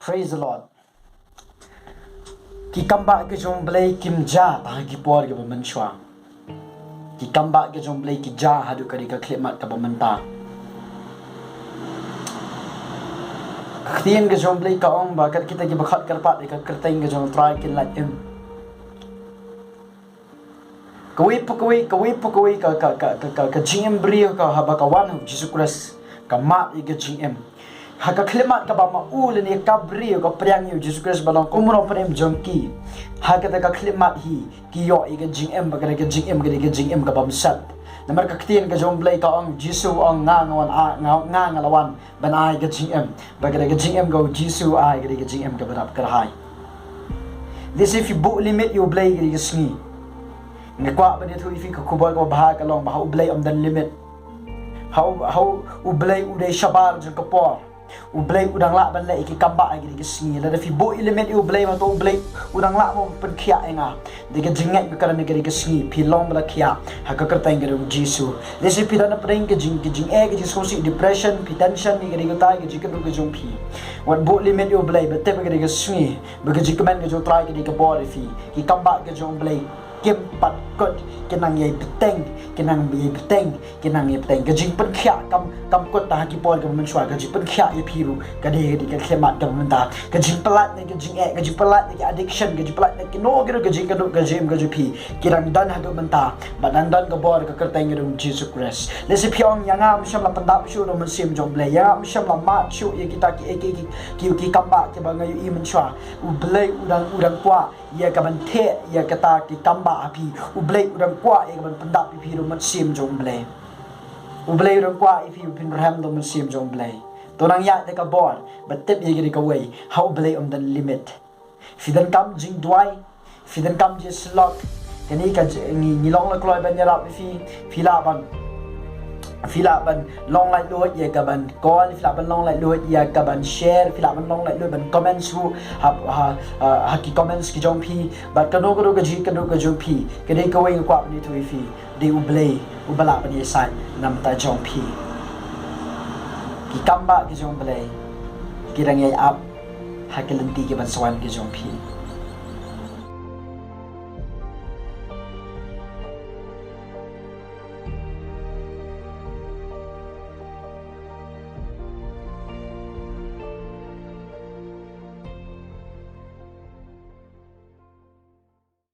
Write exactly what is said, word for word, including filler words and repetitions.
Praise the Lord. Ki kambah ki jong Blei kim ja tang ha ki por kiba mynshuwa. Ki kambah ki jong Blei ki ja haduh ka dei ka khyllipmat kaba mynta. Ka ktien ka jong Blei ka ong ba kat kita kiba khot kyrpad ïa ka kyrteng ka jong U Trai kin lait im. Kawei pa kawei, kawei pa kawei ka, ka, ka, ka, ka, ka jingim briew ka haba ka wan ha u Jisu Khrist, ka mad ïa ka jingim. Ha ka khyllipmat kaba ma u lane ka briew ka pdiang ïa u Jisu Khrist ba long kum u nongpynim jong ki. Ha kata ka khyllipmat hi ki ïoh ïa ka jingim, ba ka dei ka jingim, ka dei ka jingim kaba bymsap. Namar ka ktien ka jong Blei ka ong, Jisu ong, nga nga wan, a, nga, nga nga la wan ban ai ka jingim. Ba ka dei ka jingim ka u Jisu ai, ka dei ka jingim kaba dap kyrhai. Lehse phi buh limit ïa u Blei ka dei ka sngi. Nga kwah ban ïathuh ïa phi ka khubor kaba bha ka long ba ha u Blei ym don limit. Ha u, ha u, u Blei u dei shabar jong ka por. U Blei u dang lah ban leh ïa ki kambah ha ka dei ka sngi. Lada phi buh limit ïa u Blei, ma to u Blei u dang lah ban pynkhiah ïa nga. Da ka jingngeit ka kren ka dei ka sngi, phi long ba la khiah ha ka kyrteng ka dei u Jisu. Lehse phi don hapdeng ka jing, ka jingeh, ka jingsngewsih, depression, phi tension ïa ka dei ka tai, ka jingkynduh ka jong phi. Wat buh limit ïa u Blei, ba tip ka dei ka sngi ba ka jingkmen ka jong u Trai ka dei ka bor ïa phi. Ki kambah ka jong u Blei kim pat kut, ki nang ïai bteng, ki nang ïai bteng. Ki nang ïa bteng. Ka jingpynkhiah kam, kam kut tang ha ki por kaba mynshuwa, ka jingpynkhiah ïa phi ruh ka dei, ka dei ka khyllipmat kaba mynta. Ka jingpyllait na ka jingeh, ka jingpyllait na ka addiction, ka jingpyllait na kino kino ka jingkynduh ka jingim ka jong phi, ki dang don haduh mynta. Bad dang don ka bor ha ka kyrteng ka dei u Jisu Khrist. Lehse phi ong, ïa nga ym shym la pyndap shuh da u Mynsiem jong u Blei, ïa nga ym shym la mad shuh ïa kita ki, ki, ki, ki, ki kambah kiba nga ïohi mynshuwa. U Blei u dang, u dang kwah ïa ka ban theh ïa kata ki kambah ha phi. U Blei u dang kwah ïa ka ban pyndap ïa phi da u Mynsiem jong u Blei. U Blei u dang kwah ïa phi ba phin rhem da u Mynsiem jong u Blei. To nang ïaid da ka bor, ba tip ïa ka dei kawei, ha u Blei ym don limit. Phi donkam jingduwai, phi donkam jingsyllok. Kane ka jing, ngi, ngi long la kloi ban ïarap ïa phi, phi lah ban Phi lah ban long laitluid ïa ka ban call, phi lah ban long laitluid ïa ka ban share, phi lah ban long laitluid ban comment ruh ha, ha, ha, ha ki comments ki jong phi. Bad kano kano ka jingkynduh ka jong phi, ka dei kawei nga kwah ban ïathuh ïa phi, dei u Blei uba lah ban ïasaid na bynta jong phi. Ki kambah ki jong u Blei ki dang ïai ap ha ki lynti ki ban sa wan ki jong phi.